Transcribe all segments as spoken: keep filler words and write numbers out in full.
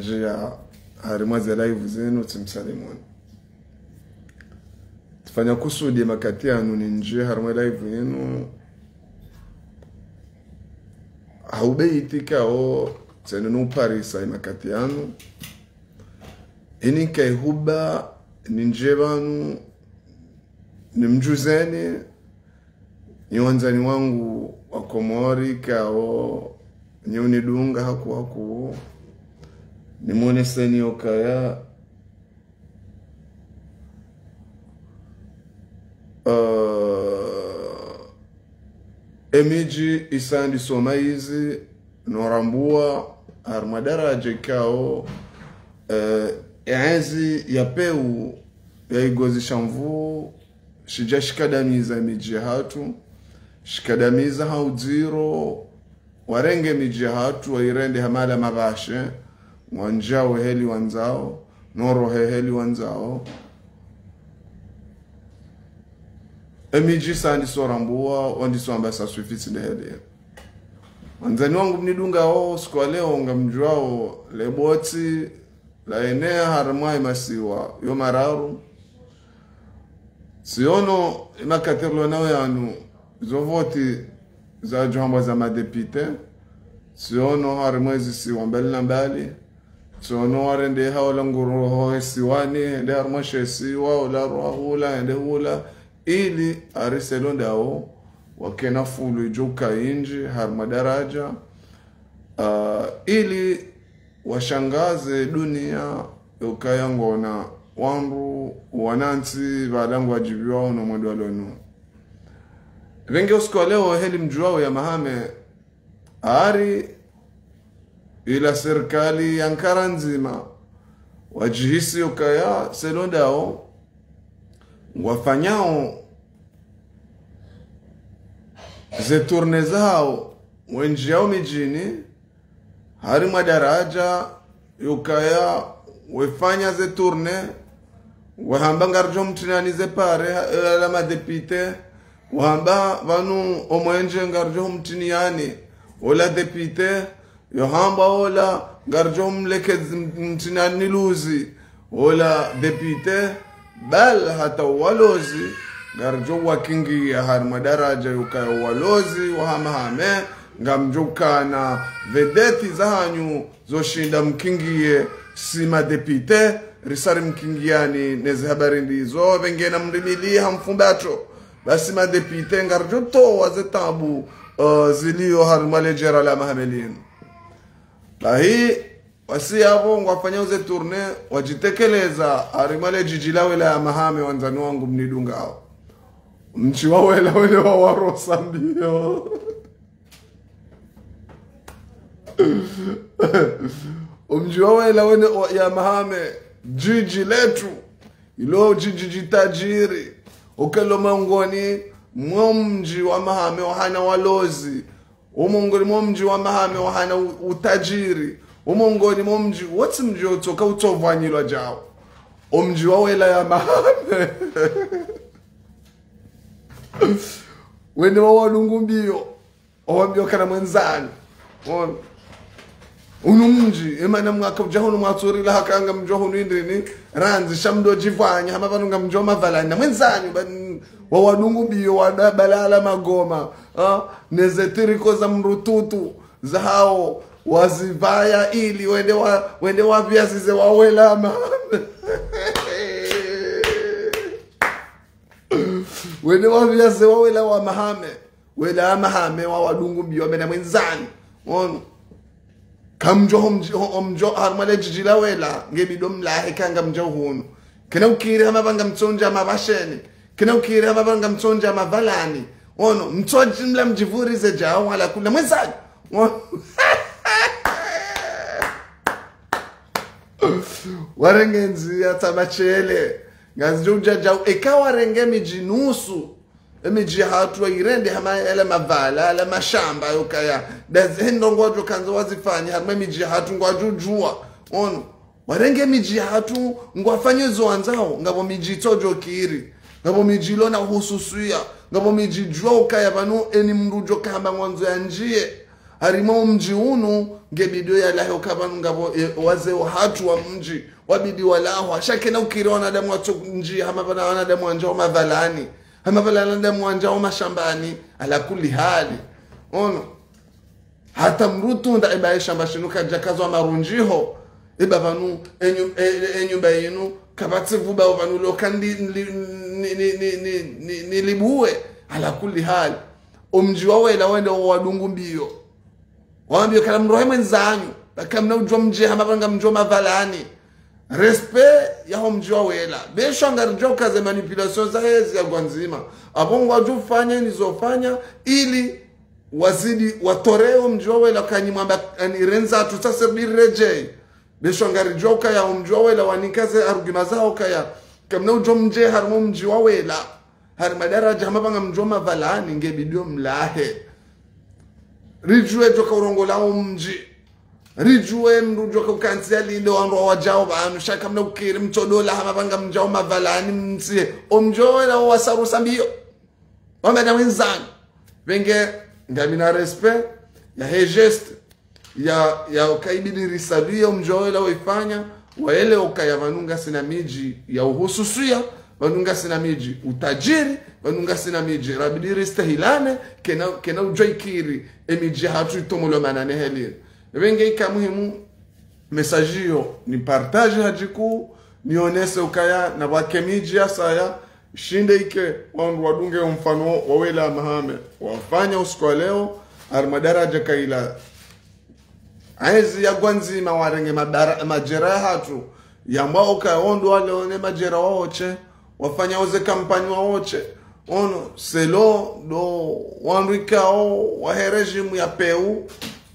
Ndjia harimwa ze live zinu tsimsalimuni. Tsifanya kusudi makati yanu nindjie harimwa live yinu. Haubeyi ikao tsinu nuparisa makati yanu. Ini kayi huba nindjie pvanu nimdjuzeni, nyi wandzani wangu wa Komori ikao nyi unidunga haku haku, nimwoneseni ukaya, eh, emidji isa ndiso mayizi no rambua harimwa daraja ikao, eh, eezi ya peu ya igozi sha nvuu shidja shikadamiza emidji yahatru, shikadamiza ha udziro, warenge emidji yahatru, wairende hama la mabashe, ngwandjao heli wandzao, no rohe heli wandzao. Emidji isa ndiso rambua, wandiso amba sa swifi tsi ndeheli. Wandzani wangu mnidungao, siku wa leo ngamdjuao, le botsi, la enea harimwa emasiwa yo mararu. Tsiono emakati rilonao yanu, zo voti zadjo hambwa za madepite. Tsiono harimwa ezisiwa mbali na mbali. Tsiono warende haula nguro ho esiwani, ende harimwa she esiwa, ula roha hula, ende hula. Ili ari selondao, wakena fulu idjo uka indji, harimwa daraja. Ah, ili washangaze dunia, ukaya ngwona wandru wanantsi pvala ngwadjibiwao no mwendo wa lonu. Pvenge usiku wa leo heli mdjuao ya Mahame, ari ila serikali ya nkara ndzima, wadjihisi ukaya selondao, ngwafanyao ze tournée zao, wendjiyao midjini, harimwa daraja, yukaya, wefanya ze tournée, wehamba ngaridjo mtiniani ze pare, ha-, eh, la madepite, wehamba pvanu omwenje ngaridjo mtiniani, ola depite, yohamba ola ngaridjo mleke zi-, mtiniani luzi, ola depite, bal hata walozi, ngaridjo wakingia harimwa daraja yukaya walozi, wa Hamahame, ngamdjo kana vedeti zahanyu, zo shinda mkingie si madepite, risa rimkingiani nezi habari ndizo, pvenge namrimiliha mfumbatsho. Basi madepite ngaridjo towa ze tabu, eh, zilio harimwa ledjera la Hamahame linu. Bahi, wasi yapvo ngwafanyao ze tournée, wadjitekeleza harimwa ledjidji la Wela ya Mahame wandzani wangu mnidungao. Mdji wa Wela wene wawarosa mbio. Omdji wa Wela wene wa-, ya Mahame, djidji letru, ilo djidji djitadjiri, okelo mongoni mwa omdji wa Mahame wahana walozi, omongoni mwa omdji wa Mahame wahana u-, utadjiri, omongoni mwa omdji, wotsi mdji otsoka utsovwanyilwa djao. Omdji wa Wela ya Mahame. Wene wawadungu mbio. Owambio kana mwendzani. Ono. Unu mdji, emana mwaka udja hunu mwatsurila haka ngamdjo hunu indrini, randzi sha mdo djivwanya, hama pvanu ngamdjo mavalani. Na mwendzani, ba-, wawadungu mbio, wada balala magoma, ah, neze tiriko za mrututu, zahao, wazivaya ili, wende wa-, wende wapviazize wa Wela ma-, wende wapviazize wa Wela wa Mahame. Wela Mahame wawadungu mbio wambe na mwendzani. Ono. Kamdjo ho mdji, ho, ho mdjo, harimwa ledjidji la Wela, nge bido mlahe ka ngamdjo hunu. Kena ukiri hama pvanga mtsondja mabasheni. Kena ukiri hama pvanga mtsondja mavalani. Ono, mtsodji mla mdjivurize djao wala kula mwendzani. Ono. Warenge ndzia tsa mashele. Ngazidjo udja djao, eka warenge midji nusu. Emidji yahatru wayirende hama yala mavala, yala mashamba yokaya. Dazi hendo ngwadjo kandza wazifanye, harimwa emidji yahatru ngwadjo djuwa. Ono, warenge emidji yahatru ngwafanye zo wandzao, ngapvo midji itsodjo kiri. Ngapvo midji ilona hususiya. Ngapvo midji djuwa ukaya pvanu eni mdru djo kahamba ngwandzo yandjiye. Harimwa omdji unu, nge bidi yalahe uka pvanu ngapvo, e, wazee wahatru wa mdji, wabidi walahwa. Sha kena ukiri wanadamu watso ndji, hama pvanu wanadamu wandjao mapvalani. Hama pvanu wanadamu wandjao mashambani, ala kulli hali. Ono. Hata mdru tunda eba eshamba shinu kadjakazwa marundjiho. Eba pvanu, enyu-, e, e, enyumba yinu, kapvatsi pvupvao pvanu loka ndi, ndi, ni, ni, ni, ni, ni, ni libuwe. Ala kulli hali. Omdji wa Wela wende owadungu mbiyo. Wambiyo kala mrohe mwendzanyu. Ba kamna udjuwa mdji hama pvanu ngamdjao mapvalani. Respect yaho mdji wa Wela. Be sho ngaridjuwa uka ze manipulation zahe zi ya ngwandzima. Apvo ngwadjo fanya nizo fanya ili wazidi watore omdji wa Wela kanyi mwamba ani rendza tu sasa biri redjei. Be sho ngaridjuwa ukaya omdji wa Wela wanika ze arguments zaho ukaya. Kamna udjo mdje harimwa omdji wa Wela. Harimwa daradja hama pvanu ngamdjao mapvalani nge bidi mlahe. Ridjuwe djoka urongola omdji. Ridjuwe mdru djoka ukantsi yalinde wandru wadjao pvanu. Sha kamna ukiri mtsodola hama pvanu ngamdjao mapvalani mtsi. Omdji wa Wela wasarusa mbiyo. Wamba na wendzanyu. Pvenge ngamina respect yahe geste. Ya, ya uka ibidi risaluye omdji wa Wela waifanya, waelewe ukaya pvanu ngasina midji ya uhususiya, pvanu ngasina midji utajiri, pvanu ngasina midji rabidi ristahilane, kena, kena udjuwa ikiri, emidji yahatru itomolwa manane helini. Pvenge ika muhimu, message iyo, ni partage hadjiku, nionese ukaya, na pvwake midji ya saya, shinde ike wandru wadunge omfano wa Wela Mahame. Wafanya usiku wa leo, harimwa daradja kaila. Ezi ya ngwandzima warenge madara-, madjera yahatru. Yambwa uka ondro wale one madjera waoche. Wafanya oze kampanyi waoche. Ono, selo, ndo, wandru ikao, wahe régime ya peu,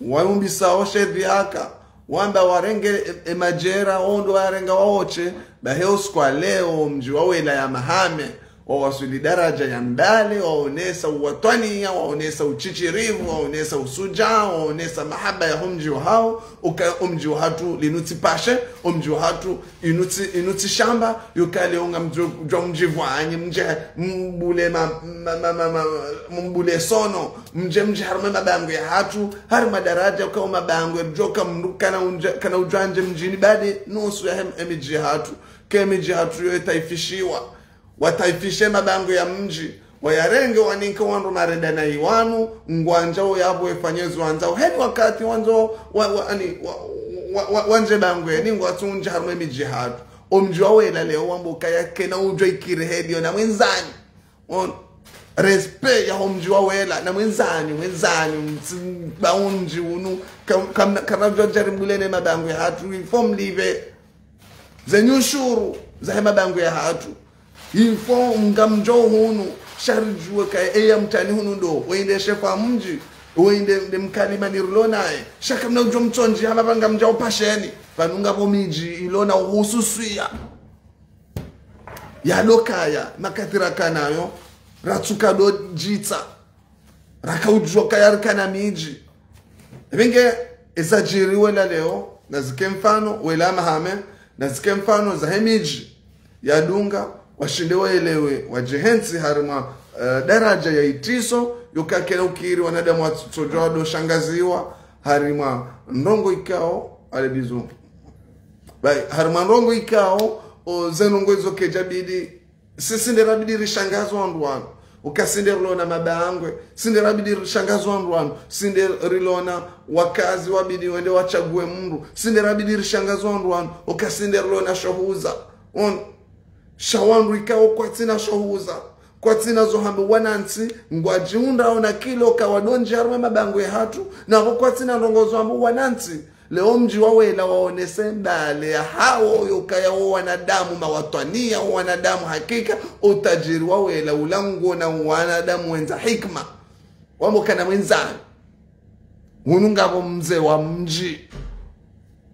wayumbisao shedhi haka. Wamba warenge e, e madjera, ondro warenga waoche, bahe usiku wa leo, mdji wa Wela ya Mahame, wawaswili daradja ya mbali, waonesa uwatwaniya, waonesa uchichirivu, waonesa ushudjaa, waonesa mahaba yaho mdji wahao, uka omdji wahatru linu tsi pashe, omdji wahatru inu tsi, inu tsi shamba, yukale unga mdjo, djwa mdjipvwanye, mdje, mbule ma, ma, ma, ma, ma, mbule sono, mdje mdji harimwa mabangwe yahatru, harimwa daradja uka omabangwe, djoka mdru kana undja, kana udjwandje mdjini badi, nusu yahe m-, emidji yahatru, ke emidji yahatru yo itaifishiwa. Wataifishe mabangwe ya mdji, wayarenge waninke wandru marenda na iwanu, ngwandjao yapvo efanye zo wandzao. Heni wakati wandzo, wa, wa, ani, wa, wa, wa, wandje bangwe, ni ngwatsundji harimwa emidji yahatru. Omdji wa Wela leo wamba ukaya kena udjuwa ikiri heli yo na mwendzanyu. On, respect yaho mdji wa Wela, na mwendzanyu, mwendzanyu, mtsi-, ba omdji unu, kam-, kam-, kamna udjuwa djari mbulene mabangwe yahatru, il faut mlipve. Ze nyushuru, zahe mabangwe yahatru. Il faut ngamdjo hunu, sha ridjuwe ka eya mtani hunu ndo, wende shefu wa mdji, wende nde mkalima nirilo naye. Sha kamna udjo mtsondji, hama pvanu ngamdjao pasheni. Pvanu ngapvo midji, ilo na uhususiya. Yalokaya, makati rakanayo, ratsuka do djitsa. Raka udjuwa kaya rikana midji. Pvenge, ezadjiri Wela leo, nazike mfano, Wela Mahame, nazike mfano zahe midji. Yadunga, washinde waelewe, wadjihentsi harimwa, eh, daradja ya itriso, yoka kena ukiri wanadamu watsodjuwa do shangaziwa, harimwa ndrongo ikao, ale bizu. Bai, harimwa ndrongo ikao, o, ze ndrongo izo kedjabidi, si, si nde rabidi rishangaze wandru wanu. Uka si nde rilo na mabangwe, si nde rabidi rishangaze wandru wanu, si nde rilo na wakazi wabidi wende watsague mdru, si nde rabidi rishangaze wandru wanu, uka si nde rilo na shohuza. On, sha wandru ikao kwatsina shohuza, kwatsina zo hamba wanantsi, ngwadjihundrao na kilo ka wadondji harimwa mabangwe yahatru, na pvo kwatsina ndrongo zo hamba wanantsi. Leo mdji wa Wela waonese mbale yahawo yokaya wo wanadamu mawatwaniya, wo wanadamu hakika, otadjiri wa Wela ula ngona wanadamu wendza hikima. Wambo kana mwendzani. Hunu ngapvo mze wa mdji.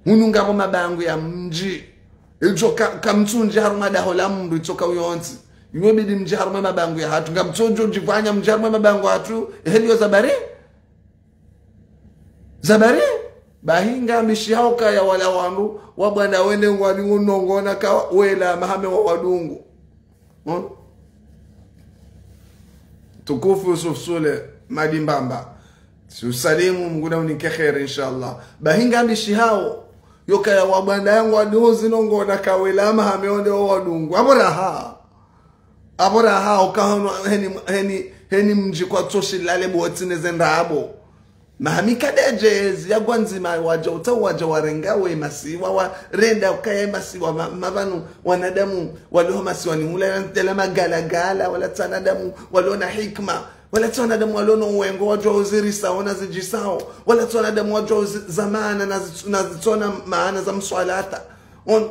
Hunu ngapvo mabangwe ya mdji. Itsoka, kamtsundji harumwa daho la mdru itsoka uyontsi. Iwe bidi mdji harumwa mabangwe yahatru. Ngamtsodjo djipvanya mdji harumwa mabangwe yahatru. Eheli yo zabari? Zabari, bahi ngami shihao kaya wala wandru, wabwana wende ngwani unongona ka Wela Mahame wa wadungu. Hmm? Tukufu Yusuf Sule, Madi Mbamba. Si usalimu, Mngu na unike kheri, inshallah. Bahi ngambishihao, yokaya wabwanda yangu waduhu zinu ngwona kawela mahame onde owadungu. Apvo raha. Apvo raha, ukahano heni, heni, heni mdji kwatsoshilale botsi neze ndrabo. Mahame kadejezi ya gwandzima wadja uta wadja warenga we masiwa, warenda ukaya masiwa ma, mapvanu wanadamu waliho masiwani hula yela magalagala, wala tsi wanadamu waliona hikma, wala tsi wanadamu waliona uwengo wadjuwa uzirisa ona zidjisao, wala tsi wanadamu wadjuwa uzi, za maana na zi, na zitsona maana za mswalata. On,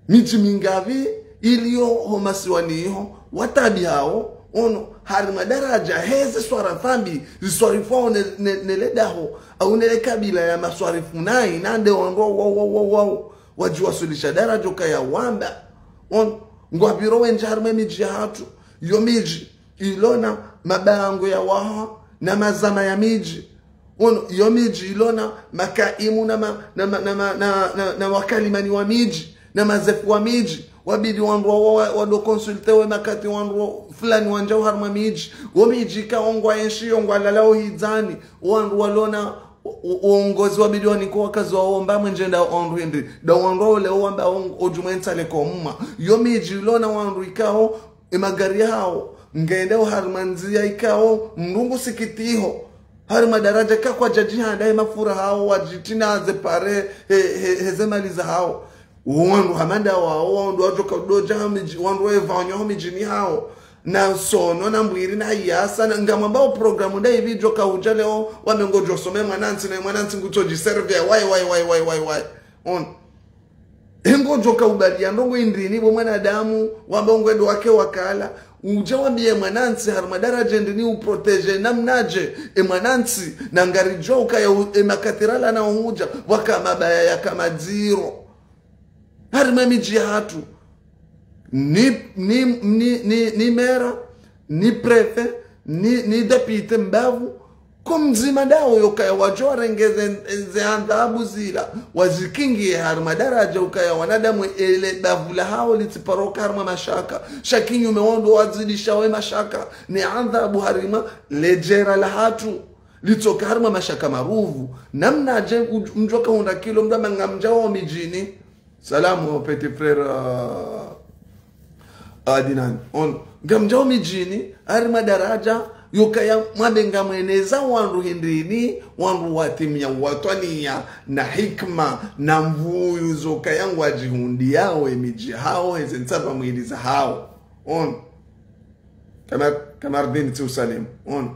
midji mingapvi iliyo ho masiwani iho, watabi hao, ono, harimwa daraja, heze swarafa mbi, ziswarifwao ne, ne, nele daho, au nele kabila ya maswarifu nayi, nande wandru wao, wao, wao, wao, wadjiwaswilisha daraja ukaya wamba. On, ngwapviro wendji harimwa midji yahatru, yo midji, ilona mabango ya waha, na mazama ya midji. Ono, yo midji ilona makaimu na, ma, na, ma, na, ma, na, na, na wakalimani wa midji, na mazefu wa midji. Wabidi wandru wa, wa, wa, wado consulté we makati wandru wa, fulani wandjao harimwa midji. Wo midji ka ongwa enshi, ongwa lalao hidzani. Wandru walona, o, o, uongozi wabidi waniko wakazi wa omba mwenjenda wandru hindri. Da wandru wale wamba on, odjumwe ntsale komma. Yo midji ilona wandru ikao, emagari yahao, ngende oharimwa ndziya ikao, mndru ngu sikitiho. Harimwa daraja ka kwadjadjihanda he mafura hao, wadjitrina ze pare, he, he, he ze mali zahao. Wandru hamanda wao, wandru wadjoka udodja ha midji, wandru wevanywa ho midjini hao. Na sono, na mbwiri, na yasa, na ngamwambao programu nda ipvi djoka udja leo, wamengo djosome mwanantsi, na mwanantsi ngutso djiservia, wai, wai, wai, wai, wai, wai. On. Engo djoka ubalia ndrongo indrini, bo mwanadamu, wamba ongwe ndo wake wakala. Udja wambiye mwanantsi, harimwa daraja ndrini uprotégé, namnadje, e mwanantsi, na ngaridjo ukaya u, e makati rala na uhudja, waka mabaya yaka madziro. Harimwa midji yahatru. Ni, ni, ni, ni, ni maire, ni préfet, ni, ni député mbavu, ko mdzima ndawo yokaya wadjo warenge ze, ze adhabu zila, wazikingiye harimwa daraja ukaya wanadamu ele bavu lahao litsiparoka harimwa mashaka. Sha kinyume wandru wazidisha we mashaka, ne adhabu harimwa ledjera lahatru. Litsoka harimwa mashaka maruvu. Namnadje uj, mdjoka hundra kilo mdru amba ngamdjao midjini. Salamu, petit frère, euh, Adnan. On, ngamdjao midjini, harimwa daraja, yokaya mwambe ngamweneza wandru hindrini, wandru watimia, watwaniya, na hikma, na mvuyu zokaya ngwadjihundiao, emidji hao, heze ntsapva mwili zahao. On. Kamar, Kamardini tsi usalimu. On.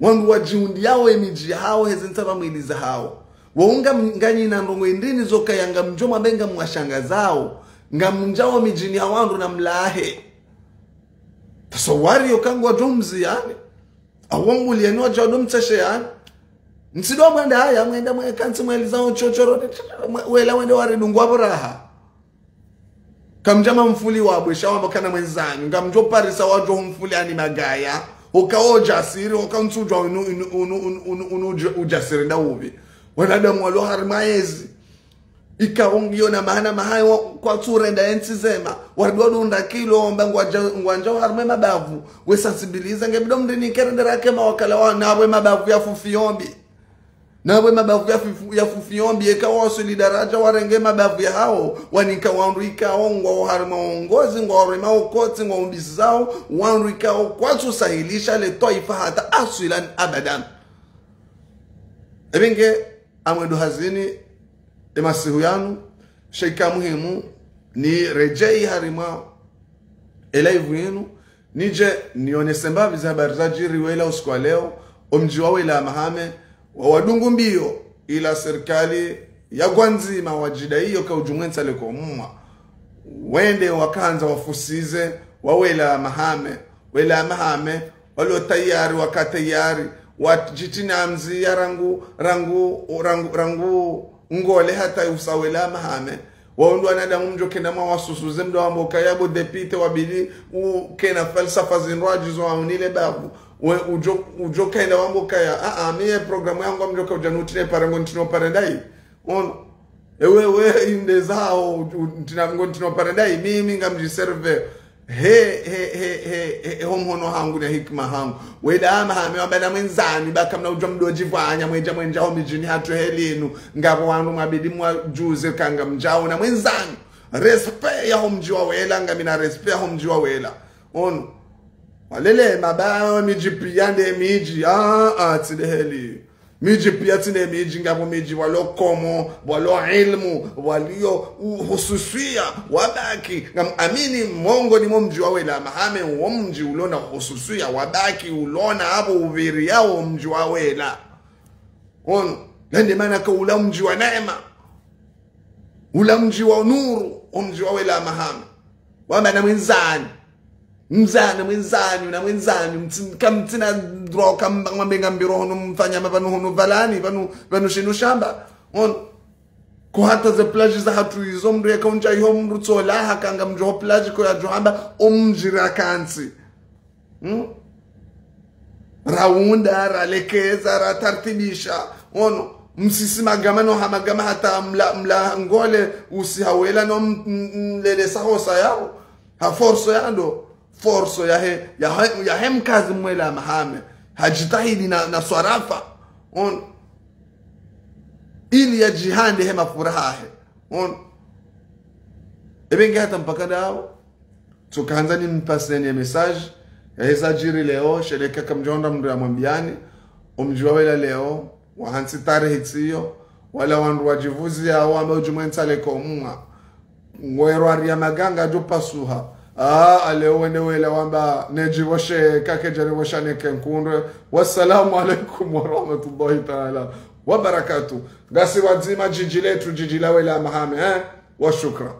Wandru wadjihundiao emidji hao, heze ntsapva mwili zahao. Waunga m, nganyina ndrongo indrini zokaya ngamdjo mwambe ngamwashangazao. Ngamdjao midjini ya wandru na mlahe. Tasawari yoka ngwadjo mziyani. Awo mbuli yenu wadjo do mtseshe yani. Ntsidwa mwenda haya, mwenda mweka ntsi mwelizao chochoro. Mwe, wela wende waridungwa pvo raha. Kamdja mamfuli wabwe, sha wamba kana mwenzanyu, ngamdjo parisa wadjo mfuli ani magaya, oka odjasiri, oka ntsudjwa unu, unu, unu, unu, unu, unu, udja, udjasiri nda upvi. Wanadamu walo harimwa yezi. Ika wongiyo na mahana mahayo kwatsu renda entsi zema, wandru wadunda kilo, mba ngwadja, ngwandjao harimwa mabavu, we sensibiliser, nge bidi mndrini kerendera ke mawakala wa, na we mabavu ya fufi yombi. Na we mabavu ya fufi, ya fufi yombi, eka waswili daraja warenge mabavu yahao, wanika wandru ikao ngwao harimwa uongozi, ngwao harimwa ukotsi, ngwao umbisizao, wandru ikao kwatsu sahilisha le twaifa hata aswilan abadan. Ebe nge, amwendo hazini, emasihu yanu, sha ika muhimu, niredjei harimwa e live yinu, nidje nionese mbapvi ze habari zadjiri wela usiku wa leo, omdji wa Wela Mahame, wawadungu mbiyo, ila sirikali ya gwandzima wadjidaiyo ka udjumwentsa leko mwa. Wende wakandza wafusize, wa Wela Mahame, Wela Mahame, walo tayari, waka tayari, wadjitrina mziya rangu, rangu, rangu, rangu ngole hata usa Wela Mahame. Wawo ndo wanadamu mdjo kenda mwawasusuze mdru wambe ukaya bo député wabidi ukena falsafa zindru adjizo waunile bavu. We udjo, udjo kenda wambe ukaya, a, a, mi ye programme yangu mdjoka udja nutrine pare ngo ntrino pare ndayi. Ono. Ewe, we, inde zao, u, u, ntrina, ngo ntrino pare ndayi, mi, mi ngamdji serve. He, he, he, he, he, he, ho mhono hangu na hikima hangu. Wela Mahame wamba na mwendzani, ba kamna udjuwa mdodji pvwanya, mwendja, mwendja ho midjini hatru heli inu. Ngapvo wandru mwabidi mwadjuze ka ngamdjao na mwendzani. Respect ya ho mdji wa Wela, ngamina respect ya ho mdji wa Wela. Ono. Walele, maba midji piya nde midji. Ah, ah, tsi nde heli. Midji piya tsi nde midji, ngapvo midji walo komo, walo ilmu, walio u-, hususwiya, wabaki. Ngam amini mongoni mo mdji wa Wela Mahame, wo mdji ulona hususwiya, wabaki ulona apvo uviriya wo mdji wa Wela. Ono, lende mana ka ula mdji wa neema. Ula mdji wa nuru, o mdji wa Wela Mahame. Wamba na mwendzani. Mdzani, mwendzani, na mwendzani, mtsi-, kamtsina droit kamba ngwambe ngambiro hono mfanya ma pvanu hono pvalani, pvanu, pvanu shinu shamba. Ono. Ko hata ze plage za hatru izo mdru yeka undja iho mdru tsola, haka ngamdjo ho plage ko yadjohamba, o mdji rakantsi. Hmm? Raunda, ralekeza, ratartibisha. Ono, msisi magama no ha magama hata mla, mla ngole usi ha Wela no m-, m-, mlelesa hosa yaho. Ha force yando, force yahe, yahe, yahe mkazi Mwela Mahame. Hadjitahidi na, na swarafa. Ono. Ili yadjihande he mafuraha yahe. Ono. Ebe nge hata mpaka ndawo. Tsoka handza nimpaseni ye message, yaheza djiri leo, sheleka kamdjaona mdru yamwambiyani, o mdji wa Wela leo, wahantsi tarehi tsiyo, wala wandru wadjivuziya, wamba udjumwentsa leko mwa. Ngwero ari ya maganga djo pasuha. Ah, aleo wende Wela wamba, nedjivoshe, kakedja nivosha neke nkundwe. Wassalamu alaikum warahmatullahi taala wabarakatuh. Ngasi wadzima djidji letru, djidji la Wela Mahame, eh? Wa shukran.